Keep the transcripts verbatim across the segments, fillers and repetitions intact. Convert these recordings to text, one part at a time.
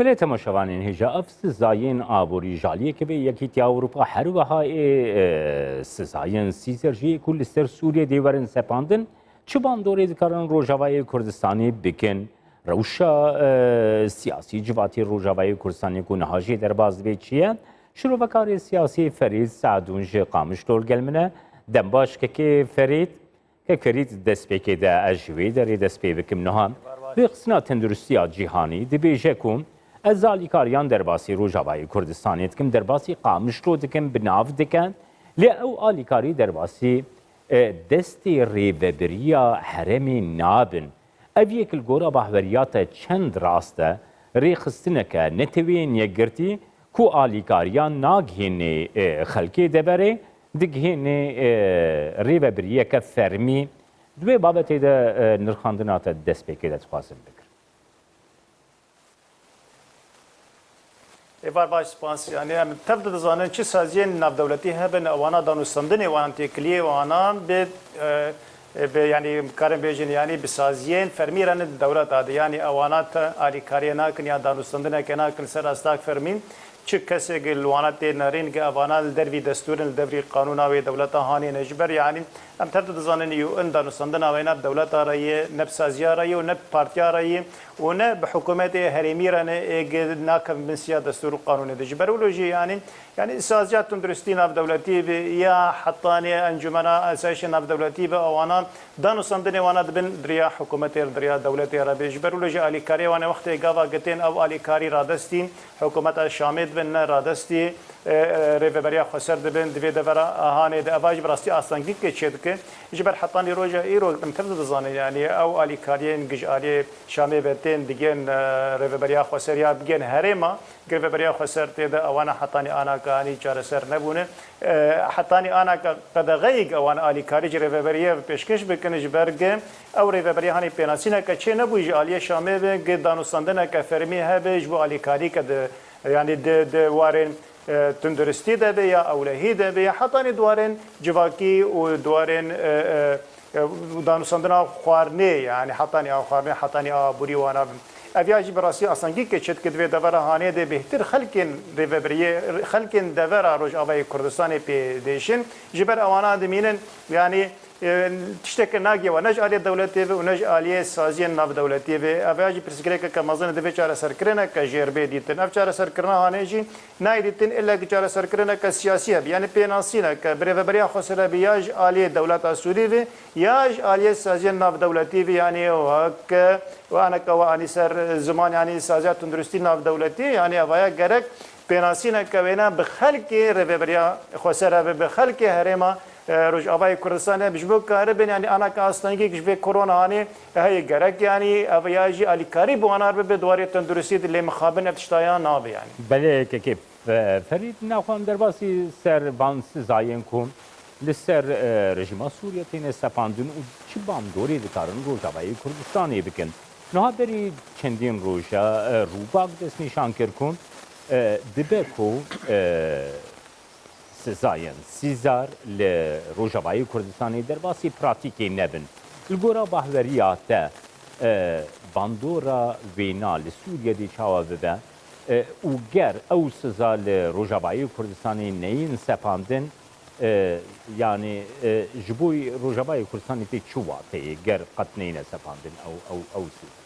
Belê temaşevanên hêja, ev sizayên aborî ji aliyekê vê Yekîtiya Ewropa her wiha ê, e, sizayên Sîzer jî ku li ser Sûriyê dê werin sepandin, çi bandorê dikarin Rojavayê Kurdistanê bikin? Rewşa, e, siyasî civatê Rojavayê Kurdistanê ku niha jê derbas dibe çi ye? Şirovekarê siyasî Ferîd Seedûn ji Qamişlo li gel min e. Dem baş kekê Ferîd. Kek Ferîd, destpêkê de ez ji wê derê dest pê bikim niha. Rêxistina Tenduristiya Cîhanî dibêje ku ez alîkariyan derbasî Rojavayê Kurdistanê dikim, derbasî Qamişlo dikim, bi nav dike. Lê ew alîkarî derbasî, e, destê rêvebiriya herêmê nabin. Ev yek li gora bahweriya te çend rast e? Rêxistineke neteweyên yekgirtî ku alîkariya nagihênê, e, xelkê deverê, digihênê, e, rêvebiriyeke fermî. Di wê babetê de, e, nirxandina te destpêkê de dixwazim bikim. Êvar baş, spas. Yani em tev de dizanin çi saziyên navdewletî hebin, ewana danûstandinê wan, têkiliyê wanan bi, e, e, bi, yani karin bêjin, yani bi saziyên fermî re ne di dewleta de. Yani ewana te alîkariyê nakin ya danûstandineke nakin ser astak fermî. Çi kesê gi li wana tê nerîn, gi evana li dervî destûr in, li dervî qanûna wê dewleta hanê ne. Ji ber, yani, em tev de dizanin, U N danûstandina wê ne bi dewleta re ye, ne bi saziya re ye û ne bi partiya re ye û ne bi hikûmetê herêmî re ne, ê gi nakevin bin siya destûr û qanûnê de. Ji ber wilo jî, yani, yani saziya tunduristî navdewletî bi ya hetanî encûmena asayişê navdewletî bi ewana danûstandinê wana dibin di riya hikûmetê, di riya dewletê re bê. Ji ber wilo jî alîkariyê wan ê wextê gava gitên ew alîkarî radestî hikûmeta Şamê dibin, ne radestî, e, e, rêveberiya xweser dibin, di vê devera hanê de. Eva jî bi rastî astengîkê çêdike. Ji ber hetanî roja îro em tev de dizanin, yanî ew alîkariyên gi ji aliyê Şamê ve tên digên, e, rêveberiya xweser ya digên herêma, gi rêveberiya xweser tê de ewana hetanî anaka anî çareser nebûne. E, hetanî anaka qedexeyek ewan alîkarî ji rêveberiyê ve pêşkêş bikin ji ber gi ew rêveberiya hanî pênasîneke çê nebû ji aliyê Şamê ve gi danûstandineke fermî hebe ji bo alîkarîke di, yanî di, di warên, e, tunduristî de be ya ewlehî de be ya hetanî di warên civakî û di warên, e, e, e, danûstandina xwarinê, yanî hetanî a xwarinê, hetanî a aborî wana bin. Ev ya jî bi rastî astengîkê çêdike di vê devera hanê de bêhtir xelkên rêvebiriyê, xelkên devera Rojavayê Kurdistanê pê dêşin. Ji ber ewana dimînin, yanî, e, tişteke nagê we ne ji aliyê dewletê ve û ne ji aliyê saziyên navdewletî ve. Ev ya jî pirsgirêkeke mezin e, divê çareserkirineke jêr bê dîtin. Ev çareserkirina hanê jî nayê dîtin, îlle ki çareserkirineke siyasî hebe. Yanî pênasîneke bi rêveberiya xweser hebe ya ji aliyê dewleta Sûrî ve ya ji aliyê saziyên navdewletî ve, yanî wek, e, aneke we anî ser ziman, yanî saziya tunduristî navdewletî, yanî evaya gerek pênasîneke wêne bi xelkê rêveberiya xweser hebe, bi xelkê herêma, e, Rojavayê Kurdistanê hebe, ji bo karibin, yanî aneke astengî ji vê korona hanê heye gerek, yanî ev ya jî alîkarî bi wan re bibe, di warê tunduristî de lê mixabin ev tişta ya nabe, yanî. Belê, kekê Fe-, Ferîd, naxwe em derbasî ser van sizayên ku li ser, e, rejîma Sûriyê têne sepandin û çi bandorê dikarin Rojavayê Kurdistanê bikin. Niha berî çendîn roja, e, Rûbak destnîşan kir ku, e, dibe ku, e, sizayên Sîzar li Rojavayê Kurdistanê derbasî pratîkê nebin. Li gora bahweriya te, e, bandora wêna li Sûriyê dê çawa bibe? E, û ger ew siza li Rojavayê Kurdistanê neyên sepandin, e, yanî, e, ji bo Rojavayê Kurdistanê tê çi wateyê ger qet neyne sepandin ew, ew, ew siza?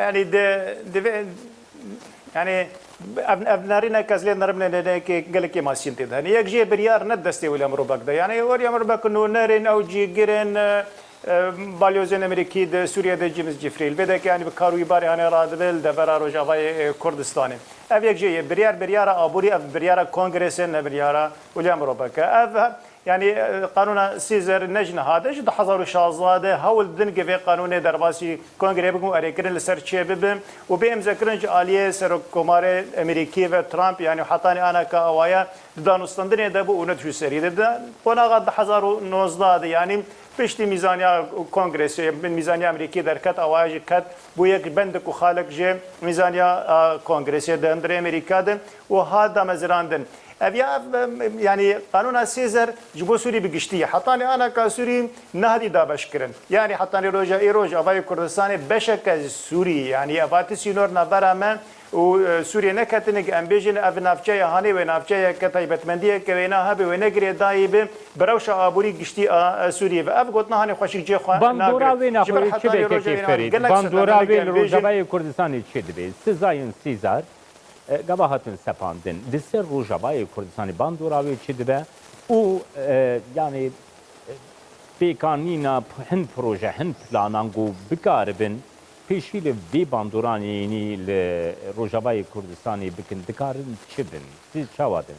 Yanî di, divê, yanî ev, ev nerînek ez lê nerim lê, lê, lê, gelekî masîn tê de. Yanî yek jê biryar ne destê William Rubak de. Yanî William Rubak nûnerên ew cîgirên, e, e, balyozên Amerîkî di Sûriyê de James Jeffrey. Li vê de ke yanî bi kar û îbarê hane radibe li devera Rojavayê, e, Kurdistanê. Ev yek jê ye. Biryar, biryara aborî, ev biryara kongresê, ne biryara William Rubak e. Ev, yanî, e, qanûna Sîzer ne ji niha de, ji du hezar û şazda de hewl didin ke vê qanûnê derbasî kongreyê bikin û erêkirin li ser çê bibin û bê îmzekirin ji aliyê Serokkomarê Amerîkî ve Trump, yanî hetanî anaka awaya di danûstandinê de bû û ne di serî de. Di qonaxa du hezar û nozda de, yanî piştî mîzaniya kongresê, mîzaniya Amerîkî derket, awaya jî ket, bû yek bendik û xalek ji mîzaniya, a, kongresê di hundirê Amerîka de û hat damezirandin. Ev ya, ev, em, em, yanî qanûna Sêzer ji bo Sûrî bi giştî ye. Hetanî ana ka Sûrî nehatî dabeşkirin. Yanî hetanî roja îro ji Avayê Kurdistanê beşeke ji Sûrî, yanî ev hatî sînor navbera me û, e, Sûriyê neketine, em bêjin ev navçe ye, hanê wê navçeyeke taybetmendiyeke wêna hebe, wêne girêdayî bi, bi rewşa aborî giştî a, e, Sûriyê ve. Ev gotina hanê xweşik cê xwe Bandora nagirin. Wêna Ji ber xwe çi hetanî roja bêkekê wêna Ferîd? Gelek Bandora wê li sebenek em bêjin. Rojavayê Kurdistanê çi dibe? Sezayên Sîzar, e, gava hatin sepandin. Di ser Rojavayê Kurdistanê bandora wê çi dibe? Û, e, yanî, e, pêkanîna p-, hin proje, hin planan ku bikaribin pêşî li vê bandoranê yênî li Rojavayê Kurdistanê bikin, dikarin çi bin? Siz çawa dine?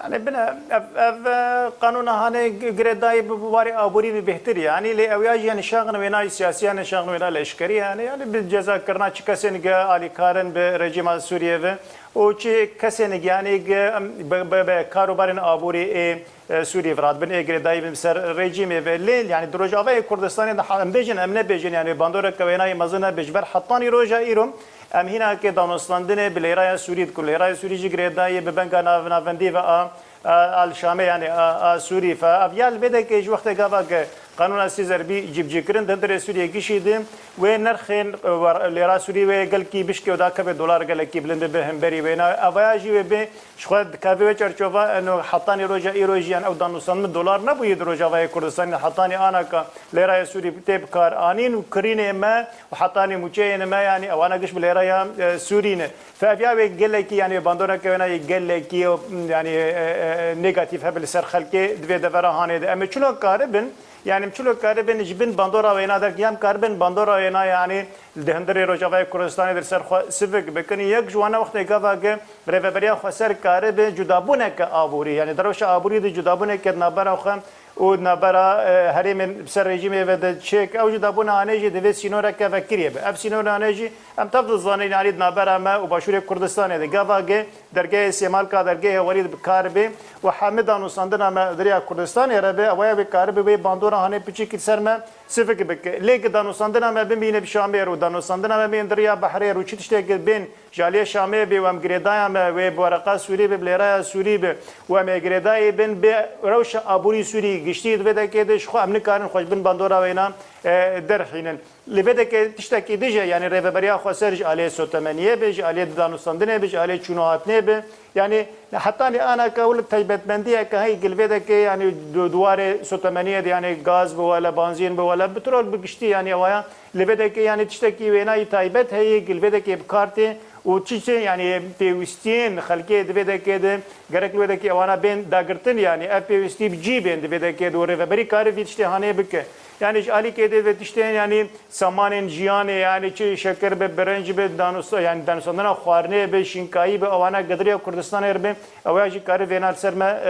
Yani bine, ev, ev, e, qanûna hanê g-, girêdayî bi, bi warê aborî bi bêhtir yani, lê ew ya jî yani şaxin wêna siyasî yani şaxin wêna leşkerî yani, yani bi cezakirina çi kesên ge alîkarin bi rejîma Sûriyê ve û çi kesên ge yani ge, em, bi, bi, bi karobarên aborî ê, e, Sûriyê ve radibin ê girêdayî bin ser rejîmê ve. Lê yani di Rojavayê Kurdistanê de ha-, em bêjin, em nebêjin yani bandoreke wênayê mezin e, bi ji ber hetanî roja îro, Em hînakê danûstandinê bi lêraya Sûrî dikin. Lêraya Sûrî jî girêdayî bi benga nav-, navendî ve a, a, a li Şamê, yani a, a Sûrî fe. Ev ya li vê dekê ji wextê gava ke qanûna Sîzer bî cîbicîkirin, di hundirê Sûriyê gişî di wê nerxên, e, wer-, lêra Sûrî wê gelkî bişkê û dakeve dolar gelekî bilind bibe hemberî wêna. Evaya jî wê bê ji xwe dikeve wê çerçova, eno hetanî roja îro jî, yani ew danûstandin dolar nebûye di Rojavayê Kurdistanê, hetanî anaka lêraya Sûrî tê bi kar anîn û kirînê me û hetanî mûçeyên me, yanî ewana giş bi lêreya, e, Sûrî ne. Fe ev ya wê gelekî, yanî wê bandoreke wêna yê gelekî, o, yanî, e, e, e, negatîf hebe li ser xelkê di vê devera hanê de. Em ê çilo karibin, yanî em çilo karibin ji bin bandora wêna derkî, ya em karibin bandora wêna, yanî di hundirê Rojavayê Kurdistanê de li ser xwe sivik bikin. Yek ji wana wextê gava ge bi rêveberiya xweser karibe cudabûneke aborî, yanî di rewşa aborî de cudabûneke di navbera xwe û di navbera, e, herêmên bi ser rejîmê ve de çêke, ew judabûna hanê jî divê sînoreke vekirî be. Ev sînorê hanê jî em tev dizanin, yanî di navbera me û Başûrê Kurdistanê de gava ge dergehê Sêmalka dergehê welî de bi kar bê û hemî danûstandina me di rêya Kurdistanê re be, ew ya wê karibe wê bandora hanê piçekî li ser me sivik bike. Lê ki danûstandina me bimîne bi Şamê re û danûstandina me bên di rêya behrê re û çi tiştekî bên ji aliyê Şamê bê û em girêdaya me wê bi wereqa Sûrî be, bi lêraya Sûrî be û em ê girêdayî bin bê rewşa aborî Sûrî giştî di vê dekê de ji xwe em nikarin xwe ji bin bandora wêna, e, derxînin. Li vê dekê tiştekî dije, yanî rêveberiya xweser ji aliyê sotemeniyê be, ji aliyê danûstandinê be, ji aliyê çûn û hatinê be. Yanî hetanî anaka wilo taybetmendiyeke heye ki li vê dekê, yanî du-, di warê sotemeniyê de, yanî gaz bi wele, banzîn bi wele, petrol bi giştî, yanî ewaya li vê dekê, yanî tiştekî wênayî taybet heye ki li vê dekê bi kar tê û çi çi, yanî pêwîstiyên xelkê di vê dekê de gerek li vê dekê ewana bên dagirtin, yanî ev pêwîstî bi cî bên di vê dekê de û rêveberî kare vî tiştê hanê bike. Yanî ji alîkê de vê tiştên, yanî samanên jiyanê, yanî çi şekir be, birinc be, danûsta-, yanî danûstandina xwarinê be, şînkayî be, ewana gediriya Kurdistanê re be, ew ya jî kare vêna li ser me,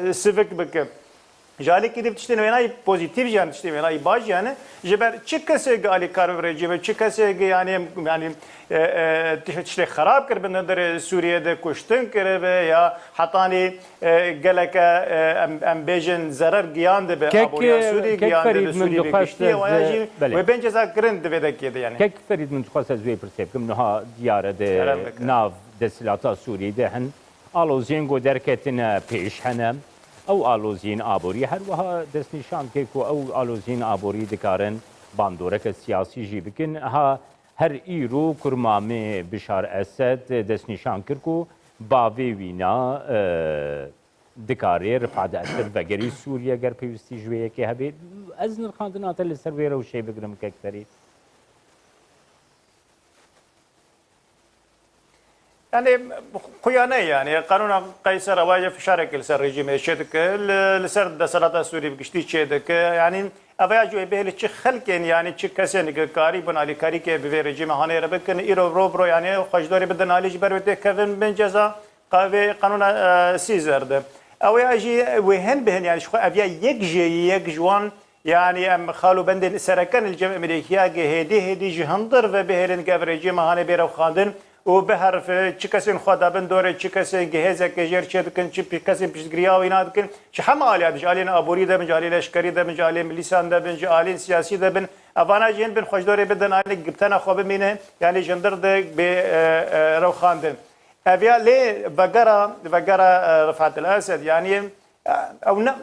e, sivik bike. Ji alîkî dî tiştên wênayî pozîtîf jî hene, tiştên wênayî baş jî hene. Ji ber çi kesê gi alîkar bi rejîmê, çi kesê gi, yanî, yanî, e, e, tişt-, tiştê xerab kiribin di hundirê Sûriyê de kuştin kiribe ya hetanî, e, geleke, e, em, em bêjin zerer giyandibe, Kek, aboriya Sûrî kek giyandibe, Ferîd, min Sûrî bi dixwest giştî, ez, ewa ya jî belê. Wê bên ceza kirin di vê dekê de, yanî. Kek Ferîd, min dixwest ez wê pirsê bikim. Niha diyar e di Kerem bike. Nav desthilata Sûrî de hin aloziyên ku derketine pêş hene. Ew aloziyên aborî her wiha destnîşan kir ku ew aloziyên aborî dikarin bandoreke siyasî jî bikin. Ha her îro kurmamê Bişar Esed destnîşan kir ku bavê wîna, e, dikarê Rifat Esed vegerî Sûriye ger pêwîstî ji wê yekê hebe. Ez nirxandina te li ser wê rewşê bigirim, kek Ferîd. Yani, xuya ne yani, qanûna Qeyser ewa ye fişarekê li ser rejîmê çêdike, li, li ser desthilata Sûrî bi giştî çêdike. Yani, ev ya ji wê bêhê li çi xelkên, yani çi kesên ki karîbûn alîkarîkê bi vê rejîmê hanê re bikin, îro ro bi ro yani xwe ji dorê bidin alî ji ber wê têkevin bin ceza qa-, vê qanûna, e, Sîzer de. Ew ya jî wê hin bi hin, yani ji xwe ev ya yek jê yek ji wan, yani em xal û bendên sereke ne li cem Amerîkaya ge hêdî hêdî ji hundir ve bihêlin ge ev rejîma hanê bê rewxandin û biherife, çi kesên xwe debin dorê, çi kesên gi hêzeke jêr çê dikin, çi pi- kesên piştgiriya wî nadikin, ji heme aliyê de, ji aliyên aborî de bin, ji aliyê leşkerî de bin, ji aliyê milîsan de bin, ji aliyên siyasî de bin, evana jî hin bin xwe ji dorê bidin, anî bi tena xwe bimîne, yanî ji hundir de bê, e, e, rewxandin. Ev ya lê vegera, vegera, e, Rifat El Esed, yanî, e, ew ne,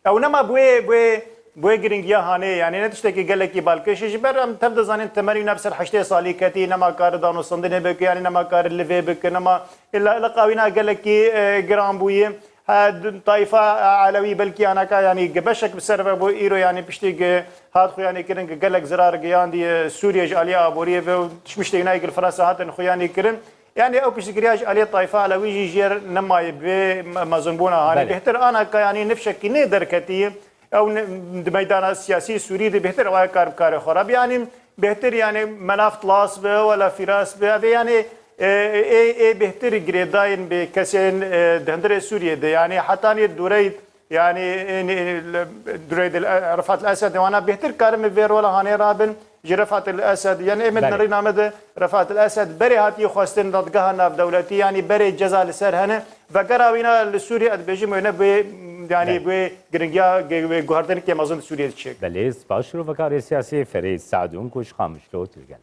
ew nema bi wê, bi wê, bi wê giringiya hanê, yanî ne tiştekî gelekî balkêş e. Ji ber em tev dizanin temenî wî ne bi ser heştê salî ketî, nema kar danûstandinê bike, yanî nema kar livê bike, nema illa liqa wî na gelekî, e, giran bûye. Ha, d-, tayfa, e, Elewî belkî anaka, yanî gi beşek bi ser ve bû îro, yanî piştî gi hat xuyanî kirin, gi gelek zirar giyandiye Sûriye ji aliyê aboriyê ve û tişmiştê wî nayê gi li Fransa hatin xuyanî kirin. Yanî ew piştgiriya ji aliyê tayfa Elewî jî jêr nemaye bi me-, mezinbûna hanê. Belê. Bêhtir anaka, yanî nifşekî nê derketî, ew ne-, di meydana siyasî Sûrî de bêhtir ew kar bi karê xwe re. Yanî bêhtir, yanî Menaf Tlas be, wela Fîras be, ev ê, yanî, e, ê, ê bêhtir girêdayên bi kesên, e, di hundirê Sûriyê de. Yanî hetanî Dureyd, yanî, e, ne-, le-, Dureyd el-, Rifat El Esed, wana bêhtir karin bi vê rola hanê rabin. Ji Rifat El Esed, yanî em Belê. Di rîna me de Rifat El Esed berê hatiye xwestin dadgeha navdewletî, yanî berê ceza li ser hene. Vegera wîna li Sûriyê, ez dibêjim wê ne bi wê, yanî Belê. Bi wê giringiya ge-, wê guhertinekê mezin li Sûriyê diçe. Belê, spas şirovekarê siyasî Ferîd Sadûn ku ji Qamişlo tu li gel.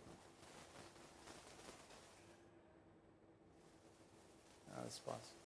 Spas.